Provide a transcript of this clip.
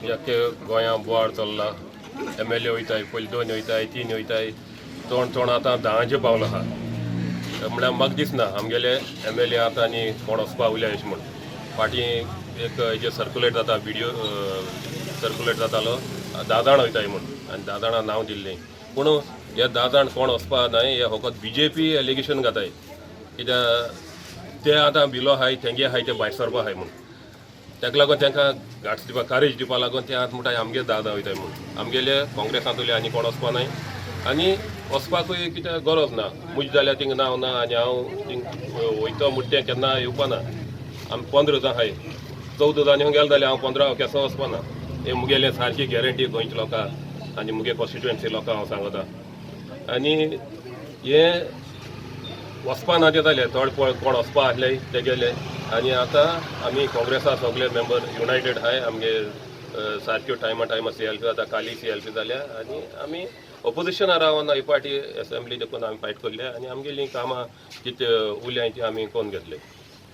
अख्खे गोंया बोवाळ चल्ला. एमएलए वयताय, पयलीं दोन वयताय, तीन वयताय, चोण चोण आतां धांचे पावलो आहा. म्हळ्यार म्हाका दिसना आमगेले एमएलए आतां आनी कोण वचपा उरल्या अशें म्हूण. फाटीं एक हेजे सर्कुलेट जाता, विडियो सर्कुलेट जातालो, 10 जाण वयताय म्हूण आनी 10 जाणां नांव दिल्लें. पूण हे 10 जाण कोण वचपा न्हय, हे फकत बीजेपी एलिगेशन घाताय, कित्याक ते आतां बिलो आहाय, तेंगे आहाय, ते भायर सरपा आहाय म्हूण. ताका लागून तांकां गाट्स दिवपा, कारेज दिवपा लागून ते आतां म्हणटा आमगे 10 जाण वयताय म्हूण. आमगेले काँग्रेसांतले आनी कोण वचपा न्हय आनी वचपाकूय कितें गरज ना. म्हजें जाल्यार थिंग नांव ना आनी हांव थिंग वयतो म्हूण तें केन्ना येवपा ना. आमी 15 जाण आहाय, 14 जाण गेले जाल्यार हांव 15 केसो वचपा ना. हे मुगेले सारकी गॅरंटी गोंयच्या लोकांक आनी मुगे कॉन्स्टिट्युएन्सी लोकांक हांव सांगता. आनी हे वचपा ना ते जाले, थोडे कोण वचपा आसले ते गेले. आनी आतां आमी काँग्रेसा सगळे मेंबर युनायटेड आहाय. आमगे सारक्यो टायमा टायमा सीएलपी जाता, काली सीएलपी जाल्या आनी आमी ओपोजिशना रावना. ही पार्टी एसेंब्ली देखून आमी फायट करले आनी आमगेलीं कामां कितें उरल्याय ती आमी करून घेतले.